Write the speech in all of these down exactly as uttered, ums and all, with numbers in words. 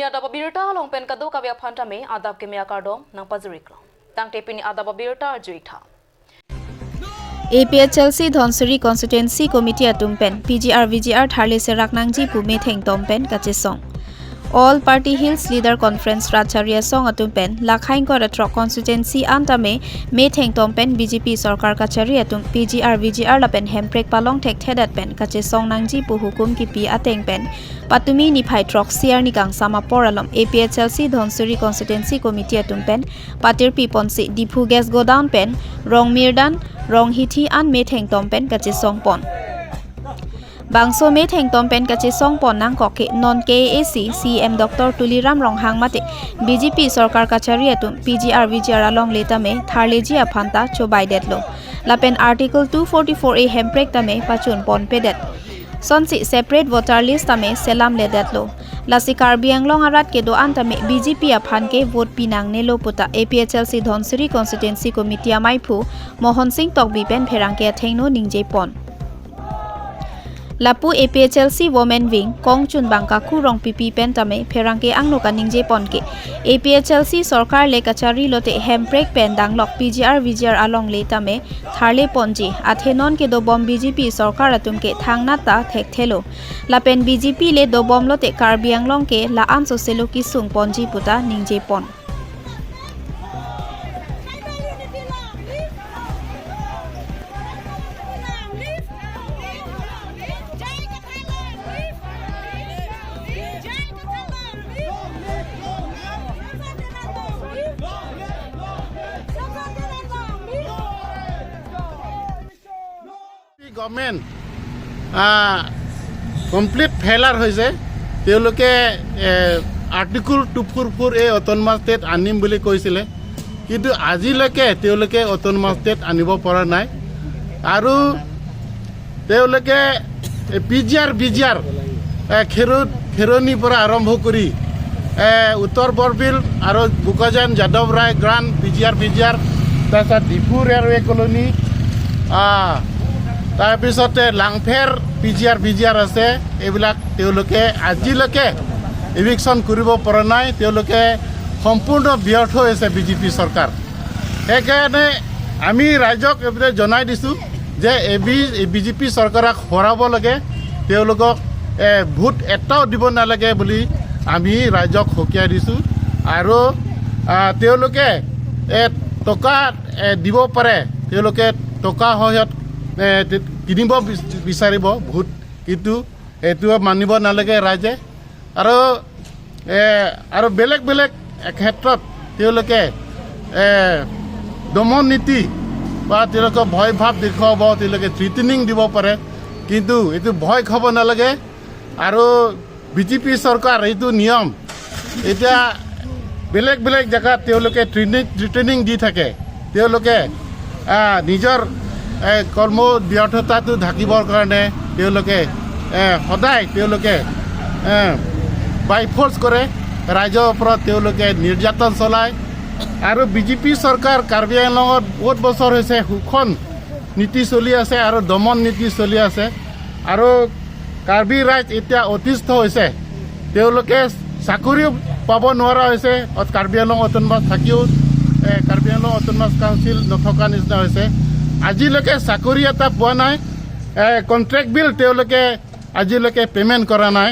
Adap abirta along pen kadokave aphan tame adap keme akardom nangpajiriklo. Tangte pini adap abirta arjuitha. A P H L C Dhansiri Constituency Committee atum pen P G R V G R tharle serak nangji pu methengtom pen kachesong. All Party Hills Leader Conference rat chari asong atum pen lakhain kor atrok constituency an tame methengtom pen B J P sorkar kachari atum P G R V G R lapen hemprek palong thekthedet pen kachesong nangji pu hukum kipi ateng pen patumi niphai throksi arni kangsam apor alom A P H L C Dhansiri Constituency Committee atum pen patirpi ponsi Diphu Gas Godown pen Rongmirdan, Ronghithi an methengtom pen kachesong pon. Bangso methengtom pen kachesong pon nangkok ke non K A A C C E M Doctor Tuliram Ronghang mate B J P sorkar kachari atum P G R V G R alongle tame tharleji aphan ta chobaidetlo. Lapen Article two forty-four A hemprek tame pachun ponpedet. Sonsi separate voter list tame selamledetlo. Lasi Karbi Anglong arat kedo-an tame B J P aphan ke vote pinangnelo puta A P H L C Dhansiri Constituency Committee amaiphu Mohon Singh Tokbi pen pherangke athengno ningje pon. Lapu A P H L C Women Wing kongchunbang Kaku Rongpipi pen tame pherangke angno kaningje pon ke A P H L C sorkar le kachari lote hemprek pen danglok P G R V G R alongle tame tharle ponji, athe non kedobom B J P sorkar atum ke thangnat ta thekthelo. Lapen B J P le dobom lote Karbi Anglong ke la-an soselo kesung ponji puta ningje pon. Government, আহ, complete failure হৈছে। তেওঁলোকে, এ, article two four four A autonomous state আনিম বুলি কৈছিলে, কিন্তু আজিলৈকে তেওঁলোকে অট'নমাছ ষ্টেট আনিব পৰা নাই। আৰু তেওঁলোকে পি জি আৰ, ভি জি আৰ, এ, খেৰ-, খেৰণিৰ পৰা আৰম্ভ কৰি, এ, উত্তৰ বৰবিল আৰু বোকাজান, যাদৱ ৰায় গ্ৰাণ্ট, পি জি আৰ, ভি জি আৰ, তাৰপিছত ডিফু ৰেলৱে কলনি, আ, তাৰপিছতে লাংফেৰ পি জি আৰ, ভি জি আৰ আছে, এইবিলাক তেওঁলোকে আজিলৈকে ইভিকশ্যন কৰিব পৰা নাই। তেওঁলোকে সম্পূৰ্ণ ব্যৰ্থ হৈছে বি জে পি চৰকাৰ। সেইকাৰণে আমি ৰাইজক এইপিনে জনাই দিছোঁ যে এ বি, এই বি জে পি চৰকাৰক হৰাব লাগে, তেওঁলোকক, এ, ভোট এটাও দিব নালাগে বুলি আমি ৰাইজক সকীয়াই দিছোঁ। আৰু, আ, তেওঁলোকে, এ, টকা, এ, দিব পাৰে, তেওঁলোকে টকা সহায়ত, এ, তে-, কিনিব বিচ-, বিচাৰিব ভোট, কিন্তু এইটো মানিব নালাগে ৰাইজে। আৰু, এ, আৰু বেলেগ বেলেগ ক্ষেত্ৰত তেওঁলোকে, এ, দমন নীতি বা তেওঁলোকে ভয় ভাৱ দেখুৱাব, তেওঁলোকে থ্ৰেটেনিং দিব পাৰে, কিন্তু এইটো ভয় খাব নালাগে। আৰু বি জে পি চৰকাৰ এইটো নিয়ম, এতিয়া বেলেগ বেলেগ জেগাত তেওঁলোকে থ্ৰেটেনিং, থ্ৰেটেনিং দি থাকে। তেওঁলোকে, আহ, নিজৰ, এ, কৰ্ম ব্যৰ্থতাটো ঢাকিবৰ কাৰণে তেওঁলোকে, এ, সদায় তেওঁলোকে, এ, বাই ফ'ৰ্চ কৰে, ৰাইজৰ ওপৰত তেওঁলোকে নিৰ্যাতন চলায়। আৰু বি জে পি চৰকাৰ কাৰ্বি আংলঙত বহুত বছৰ হৈছে শোষণ নীতি চলি আছে আৰু দমন নীতি চলি আছে। আৰু কাৰ্বি ৰাইজ এতিয়া অতিষ্ঠ হৈছে, তেওঁলোকে চাকৰিও পাব নোৱাৰা হৈছে। অত-, কাৰ্বি আংলং অট'নমাছ থাকিও, এ, কাৰ্বি আংলং অট'নমাছ কাউন্সিল নথকা নিচিনা হৈছে। আজিলৈকে চাকৰি এটা পোৱা নাই। এ, কণ্ট্ৰেক্ট বিল তেওঁলোকে আজিলৈকে পে'মেণ্ট কৰা নাই।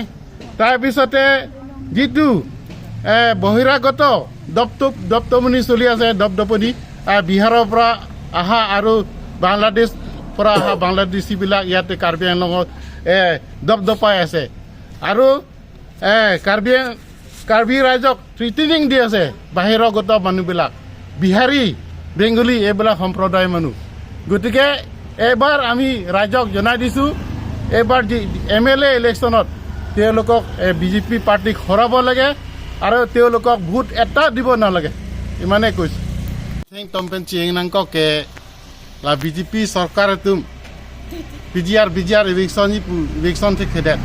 তাৰপিছতে যিটো, এ, বহিৰাগত দপদপ-, দপদপনি চলি আছে, দপদপনি, আ, বিহাৰৰ পৰা অহা আৰু বাংলাদেশ পৰা অহা বাংলাদেশীবিলাক ইয়াতে কাৰ্বি আংলঙত, এ, দপদপাই আছে। আৰু, এ, কাৰ্বি, কাৰ্বি ৰাইজক থ্ৰেটেনিং দি আছে বাহিৰাগত মানুহবিলাক, বিহাৰী, বেংগলী, এইবিলাক সম্প্ৰদায়ৰ মানুহ। গতিকে এইবাৰ আমি ৰাইজক জনাই দিছোঁ, এইবাৰ যি এম এল এ ইলেকশ্যনত তেওঁলোকক, এ, বি জে পি পাৰ্টিক হৰাব লাগে আৰু তেওঁলোকক ভোট এটা দিব নালাগে, ইমানেই কৈছোঁ। Thengtom pen cheng nangkok ke la B J P sorkar atum P G R, V G R eviction ji pu, eviction thekthedet.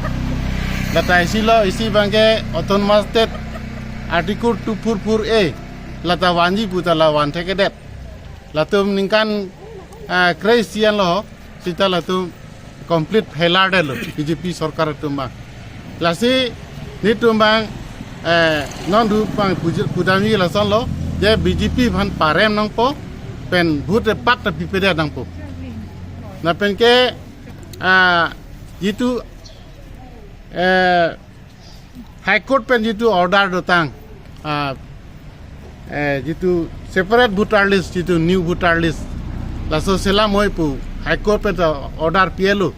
Lata isi lo, isi abangke autonomous state article two four four A lata vanji pu ta la van thekthedet. Latum ningkan, ah, kre-isi an lo, seta latum complete failure detlo B J P sorkar atum abang. Lasi nelitum abang eh, non du pang puji-, pudamji lasonlo, je B J P aphan parem nangpo, pen vote epak ta pipedet nangpo. Lapen ke, ah, jitu, eh, High Court pen jitu order dotang, ah, eh, jitu separate voter list, jitu new voter list, laso selam noi pu High Court pen ta order pilo.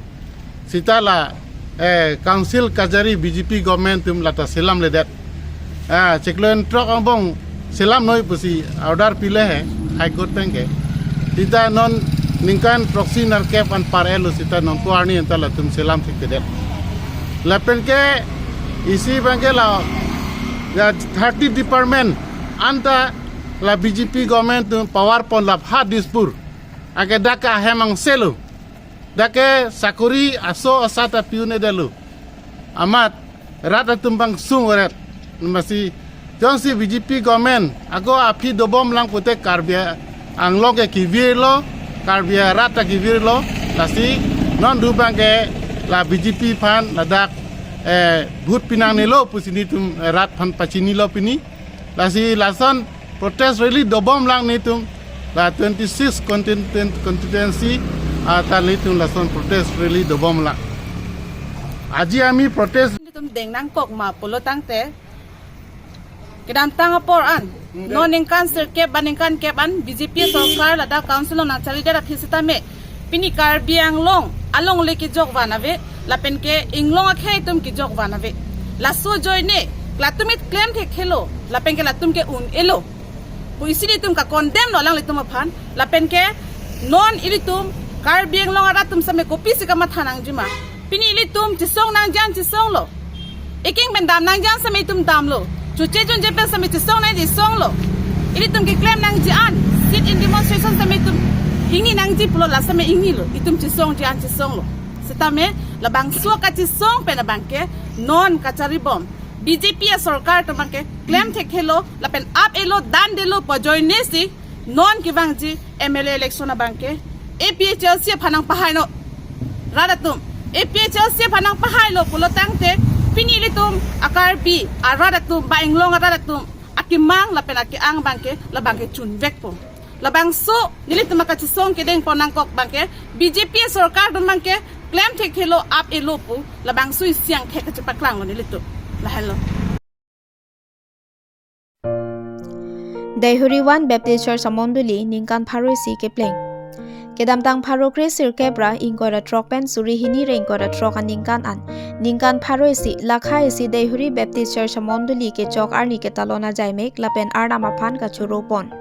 Seta la, eh, council kachari B J P government atum lata selamledet. Ah, chiklo throk angbong selam noi pusi order pilo he High Court pen ke. Seta non ningkan throksi nerkep an par-etlo, seta non ko arni anta latum selam thikpedet. Lapen ke isi abang ke la, ya, thirty department anta la B J P government atum power pon la ha Dispur. Anke dak ke ahem angse lo. Dak ke sakori aso asa ta pi-un-edetlo. Amat rat atum bang sung oret. Masi jongsi B J P government ako aphi dobom lang pute Karbi Anglong ke kevirlo, Karbi arat ta kevirlo. Lasi non du abang ke la B J P aphan ladak, eh, vote pinangnelo pusi nelitum, eh, rat aphan pachinilo pini. Lasi lason protest rally dobom lang nelitum, la twenty-six constituen-, constituency ata nelitum lason protest rally dobom lang. Aji ami protest. Nelitum deng nangkok ma pulo tangte, kedamtang apor an, hmm, non ningkan sirkep ba ningkan kep an B J P sorkar ladak council along nangcharidet aphi sitame, pini Karbi Anglong alongle kejok van ave, lapen ke inglong akhei atum kejok van ave. Laso ajoine latum it klem thekthe lo, lapen ke latum ke un-elo pu isi nelitum ka-condemn lo alanglitum aphan. Lapen ke non ilitum Karbi Anglong arat atum sitame kopisi kamatha nangji ma? Pini ilitum chesong nangji an chesonglo. Eking pen dam nangji an sitame itum damlo. Choche chonche pen sitame chesong nangji songlo. Ilitum keklem nangji an sit-in demonstration sitame itum ingni nangji pulo, la sitame ingnilo. Itum chesongji an chesonglo. Sitame labangso kachesong pen abang ke non kacharibom B J P asorkar atum abang ke klem thekthe lo, lapen ap-etlo, dan detlo pu ajoine si non kevangji M L A election abang ke A P H L C aphan nangpahailo. Rat atum, A P H L C aphan nangpahailo pulo tangte, pini ilitum a-Karbi arat atum ba inglong arat atum akemang lapen ake-ang abang ke labang ke chunvekpo. Labangso nelitum akachesong kedeng pon nangkok abang ke B J P sorkar atum abang ke klem thekthe lo, ap-etlo pu labangso isi angthek kachepaklanglo nelitum. Lahelo. Deihori One Baptist Church amondoli ningkan pharo isi kepleng. Kedamtang pharo kre sirkep ra ingkoi ra throk pen suri hini ra ingkoi ra throk aningkan an, ningkan pharo isi, lakha isi Deihori Baptist Church amondoli kechok arni ketalon ajaimek lapen Arnam aphan kachoro pon.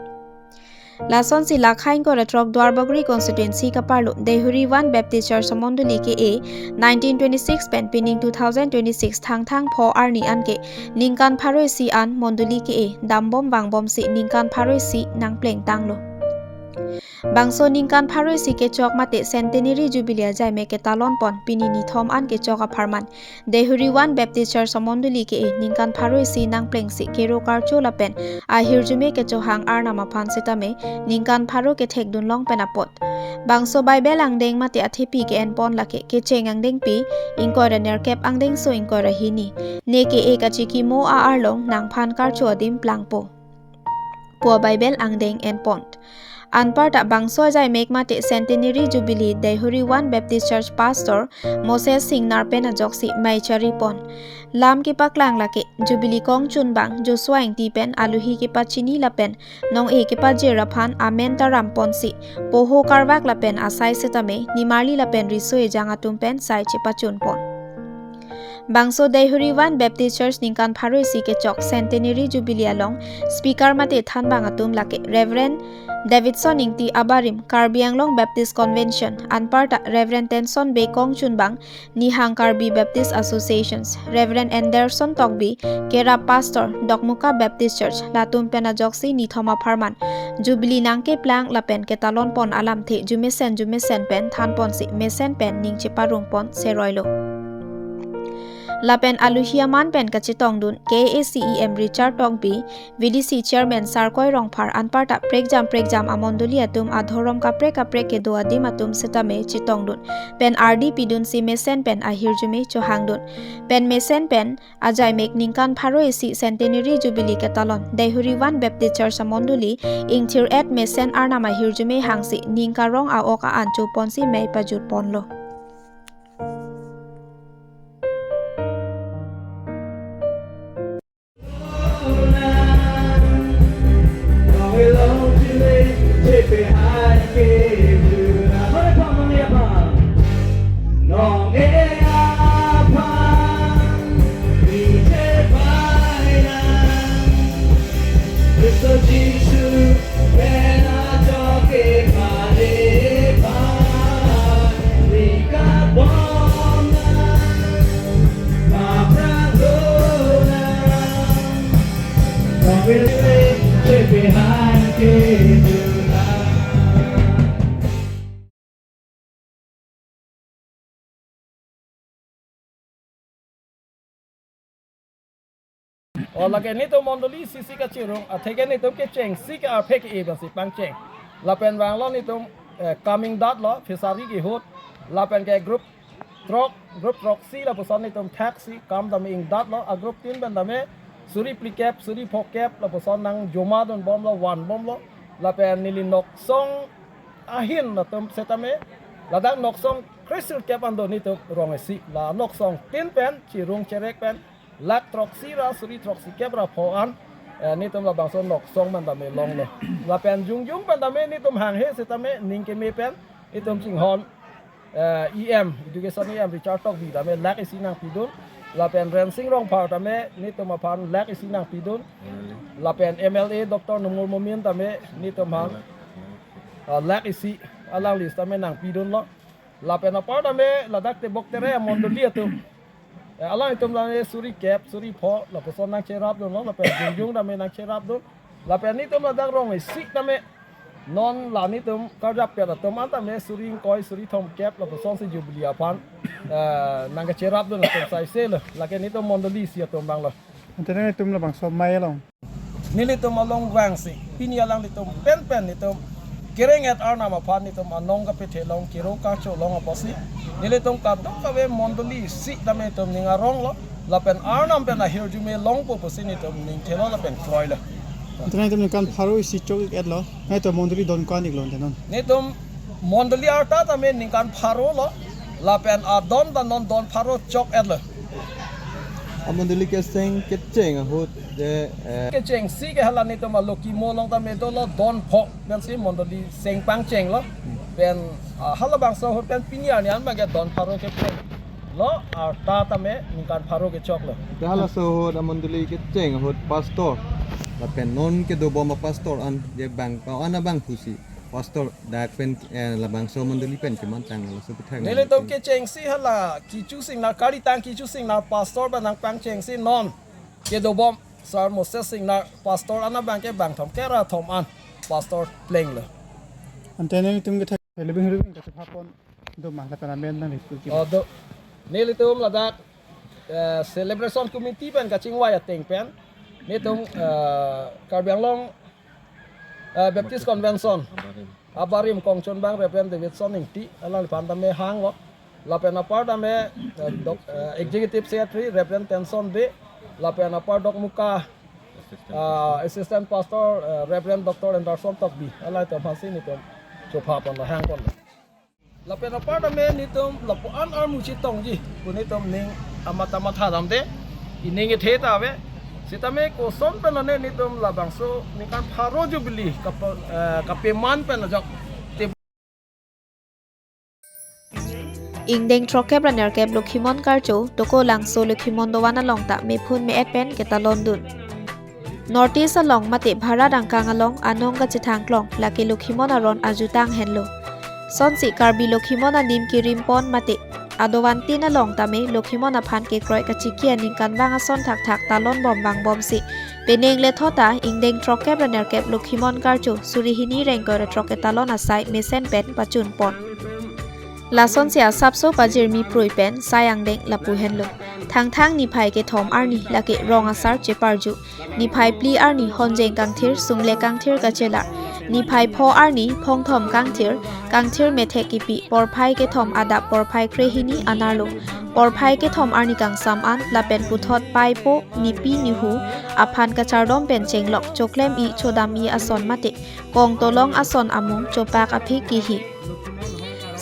Lasonsi lakha ingkoi ra throk Duarbagori constituency kaparlo Deihori One Baptist Church amondoli ke-e nineteen twenty-six pen pining two thousand twenty-six Thangthang pho arni anke ningkan pharo isi an mondoli ke-e dambom vangbomsi ningkan pharo isi nangplengtanglo. Bangso ningkan pharo isi kechok mate Centenary Jubilee ajaimek ketalon pon pini nithom an kechok apharman Deihori One Baptist Church amondoli ke-e ningkan pharo isi nangplengsi kero karcho lapen ahirjume kechohang Arnam aphan sitame ningkan pharo kethekdun long pen apot. Bangso Bible angdeng mate athepi ke-en pon lake Kecheng angdengpi ingkoi ra nerkep angdengso ingkoi ra hini. Ne ke-e kachikimo a-arlong nangphan karcho adim plangpo pu Bible angdeng en pon. Anparta bangso ajaimek mate Centenary Jubilee Deihori One Baptist Church Pastor Moses Singnar pen ajoksi mei chari pon. Lam kepaklang lake Jubilee kongchunbang Joshua Ingti pen aluhi kepachini lapen nong-e kepajir aphan amen taram ponsi poho karvak lapen asai sitame nimarli lapen riso ejang atum pen sai chepachun pon. Bangso Deihori One Baptist Church ningkan pharo isi kechok Centenary Jubilee along speaker mate thanbang atum lake Reverend Davidson Ingti abarim Karbi Anglong Baptist Convention, anparta Reverend Tenson Bey kongchunbang Nihang Karbi Baptist Associations, Reverend Anderson Tokbi kerap Pastor Dokmoka Baptist Church latum pen ajoksi nithom apharman Jubilee nangkeplang lapen ketalon pon alamthe jumesen jumesen pen than ponsi mesen pen ning cheparong pon seroilo. Lapen aluhi aman pen kachetongdun K A A C E M Richard Tokbi, V D C Chairman Sarkoi Rongphar anparta prekjam prekjam amondoli atum adhorom kaprek kaprek kedo adim atum setame chetongdun pen ardi pidunsi mesen pen ahirjume chohangdun pen mesen pen ajaimek ningkan pharo isi centenary jubilee ketalon Deihori One Baptist Church amondoli ingthir-et mesen Arnam ahirjume hangsi ning karong a-ok a-an choponsi mei pajutponlo. O lake netum mondoli isi isi kachirung, atheke netum kechengsi ke arphe ke-e pensi pangcheng. Lapen vanglo netum, eh, coming dat lo, fishery kehut, lapen ke group throk, group throksi lapuson netum thaksi, kam tame ingdat lo, a group tin pen tame, suri phlikep, suri phokep, lapuson nangjomadun bomlo, vanbomlo, lapen neli noksong ahin atum setame, ladak noksong kresirkep an do netum rong isi, la noksong tin pen, chirung cherek pen, lakh throksi ra suri throksikep ra pho an, eh, netum labangso noksong pen tame longlo. Lapen jongjung pen tame netum hanghe setame ning keme pen, netum chinghon, eh, E M, Education E M Richard Tokbi tame lakh isi nangpidun. Lapen Rensing Rongphar tame netum aphan lakh isi nangpidun. Lapen M L A Doctor Numal Momin tame netum aphan, ah, lakh isi alangli tame nangpidunlo. Lapen apar tame ladak Tebok Terai amondoli atum, eh, alangtum tame suri kep, suri pho, lapuson nangcherapdunlo, lapen jongjung tame nangcherapdun. Lapen netum ladak rong isi tame, non la netum karjap pet atum an tame suri ingkoi, suri thomkep, lapusonsi jubilee aphan, eh, nangkacherapdun atum saiselo, lake netum mondoli isi atum abanglo. Ante netum labangso mei along. Nelitum along vangsi, pini alanglitum penpen netum kereng-et Arnam aphan netum anong kapethe long, kero kacho long apotsi, nelitum kadokave mondoli isi tame netum ning aronglo, lapen Arnam pen ahirjume longpo pusi netum ning thelo lapen kroilo. Ante netum ningkan pharo isi chok-ik-etlo, netum mondoli don ko-an-iklo ante non. Netum mondoli arta tame ningkan pharo lo, lapen adon ta non don pharo chok-etlo. Amondoli kecheng, kecheng ahut de, eh, kechengsi ke hala netum aloki mo along tame dolo don pho, pensi mondoli seng pangchenglo. Pen, ah, halabangso ahut pen pini arni an abangke don pharo kechenglo, arta tame ningkan pharo kechoklo. Te halaso ahut amondoli kecheng ahut pastor, lapen non kedobom apastor an, je bang, pa-an abang pusi pastor dak pen, eh, labangso mondoli pen kemantang laso aphuthak nang. Nelitum kechengsi hala kecho singnar, kalitang kecho singnar pastor pen nangpangchengsi non kedobom Sar Moses Singnar pastor an abangke bang thomkep ra thom an pastor plenglo. Ante netum kethak lebing lebing kachepapon do ma lapen amen nangli pu ki. Oh, do. Nelitum ladak, eh, celebration committee pen kachingvai ateng pen netum, eh, Karbi Anglong, eh, Baptist Convention abarim kongchunbang Reverend Davidson Ingti, alangliphan tame hanglo. Lapen apar tame, eh, doc-, eh, Executive Secretary Reverend Tenson Bey, lapen apar dokmoka, ah, Assistant Pastor, eh, Reverend Doctor Anderson Tokbi, alangtum aphansi netum chopha pon hangpon. Lapen apar tame netum lapu-an armu chetongji pu netum ning amat amat ha damde, ining ethe ta ave. Sitame koson pen lone netum labangso ningkan pharo jubilee kap-, eh, kapeman pen ajok te. Ingdeng throkkep ra nerkep Lokhimon Karcho, Toko Langso Lokhimon dovan along ta mephun me-et pen ketalondun. North East along mate Bharat angkang along anong kachethangklong lake Lokhimon aron ajutang henlo. Sonsi Karbi Lokhimon anim kirimpon mate adovantin along tame Lokhimon aphan kekroi kachiki aningkanvang ason thakthak talonbom vangbomsi penang lethot ta ingdeng throkkep ra nerkep Lokhimon Karcho suri hini ingkoi ra throk ketalon asai mesen pen pachunpon. Lasonsi asapso pajirmi prui pen sai angdeng lapu henlo. Thangthang niphai kethom arni lake rong asar cheparju. Niphai phli arni Honjeng Kangthir, Sungle Kangthir kachelar. Niphai pho arni Phongthom Kangthir, Kangthir methek kipi, porphai kethom adap porphai krehini anerlo. Porphai kethom arni kangsam an lapen puthot paipo nipi nihu aphan kachardom pen chenglok, choklem-i chodam-i ason mate kong tolong ason amung chopak aphik kihi.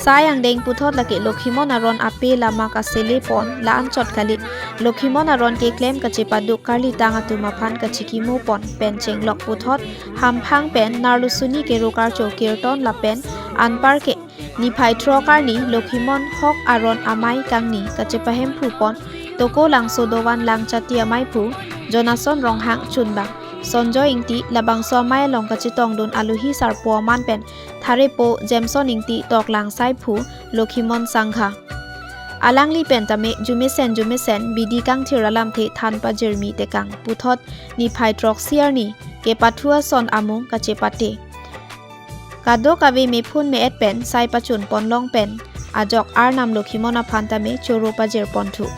Sai angdeng puthot lake Lokhimon Aron ape lama kasele pon la-an chot kali. Lokhimon Aron keklem kachepaduk karlitang atum aphan kachikimo pon pen chenglok puthot hamphang pen narlusuni kero karcho kirton lapen anparke niphai throk arni Lokhimon Hok Aron amei kangni kachepahemphu pon Tokolangso Dovan Langchati ameiphu Jonason Ronghang chunbang, Sonjoy Ingti, labangso amei along kachetongdun aluhi sarpo aman pen tharepo Jameson Ingti, Toklang saiphu Lokhimon Sangha. Alangli pen tame jumesen jumesen bidi kangthir alamthe than pajirmi tekang puthot niphai throksi arni kepathu ason amung kachepate. Kadokave mephun me-et pen sai pachun ponlong pen ajok Arnam Lokhimon aphan tame choro pajir ponthu.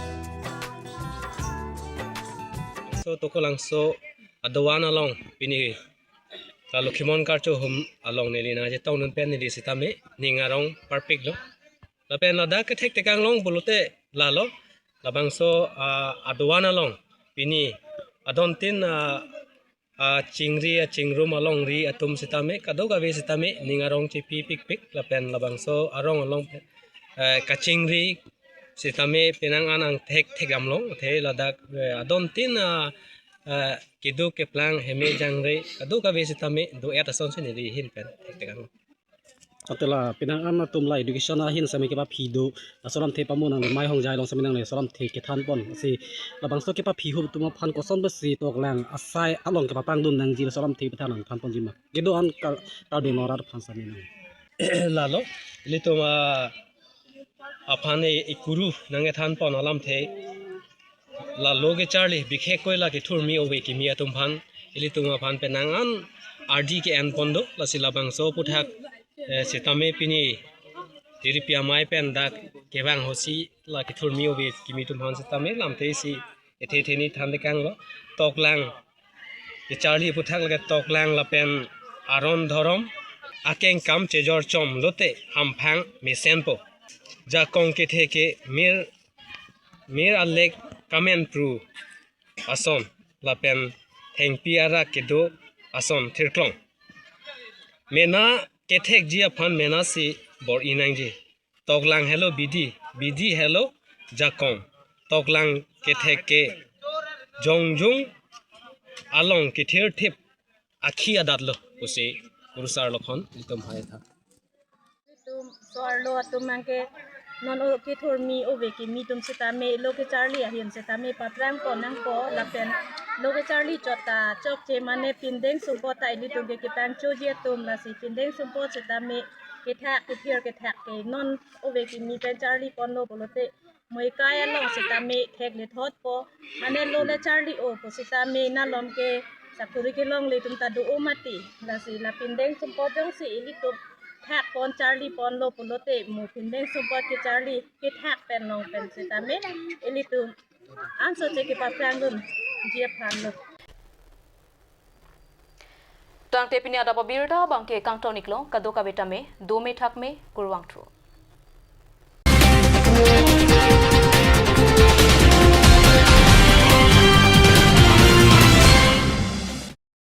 So Tokolangso adovan along pini la Lokhimon karcho hum along neli nangchetongdun pen neli sitame ning arong parpiklo. Lapen ladak kethek tekang long pulote lalo, labangso ah, adovan along pini adontin ah, ah, chingri ah, chingrum alongri atum sitame kadokave sitame ning arong chepi pikpik lapen labangso arong along eh, kachingri sitame penang an angthek thek damlong, athe ladak eh, adontin ah, ah, keduk keplang heme jangre kadokave sitame do-et asonsi neli ahin pen thek tekang. Athe la penang an atum la education ahin sitame kepaphi do, laso alamthe pamu nang, Mai Hongjai along sitame nang laso alamthe kethan pon. Si labangso kepaphi ahut atum aphan koson besi Toklang asai along kepapangdun nangji, laso alamthe pathan nang than ponji ma? Kedo-an kar, kardom rat aphan sitame nang. Lalo, ilitum ah, aphan e ikuru nangkethan pon alamthe la lo kecharli, bikhekkoi la kethurmi ove kimi atum aphan, ilitum aphan penang an ardi ke-en pon do, lasi labangso aphuthak eh, sitame pini tiripi amei pen dak kevang ahutsi la kethurmi ove kimi atum aphan sitame lamthe isi ethe theni than tekanglo. Toklang kecharli aphuthak lake Toklang lapen Aron dhorom akengkam chejor chom lote hamphang mesenpo. Jakong kethe ke mir mir alek kamen pru ason lapen thengpi arak kedo ason thirklong. Mena kethekji aphan mena si bor-i nangji. Toklang helo bidi, bidi helo jakong. Toklang kethek ke jongjung along kethirthip akhi adatlo pusi kurusar lokhon itum hai tha. Itum so-arlo atum abangke non o kethurmi ove kimi atum sitame lo kecharli ahin sitame paprang pon nangpo lapen lo kecharli chot ta chokche mane pindeng sumpot ta ilitum ke kepangchoji atum, lasi pindeng sumpot sitame kethak kethir kethak ke non ove kimi pen charli ponlo pulote moikai along sitame thek le thotpo, mane lo le charli-o pu sitame nalom ke sakuri kelongle atum ta do-o mati, lasi la pindeng sumpot jongsi ilitum thak pon charli ponlo pulote mo pindeng sumpot kecharli kethak pen long pen sitame ilitum anso che kepaprang dunji aphanlo. Tangte pini adap abirta abangke kangton-iklo, kadokave tame dome thakme, kurvangthu.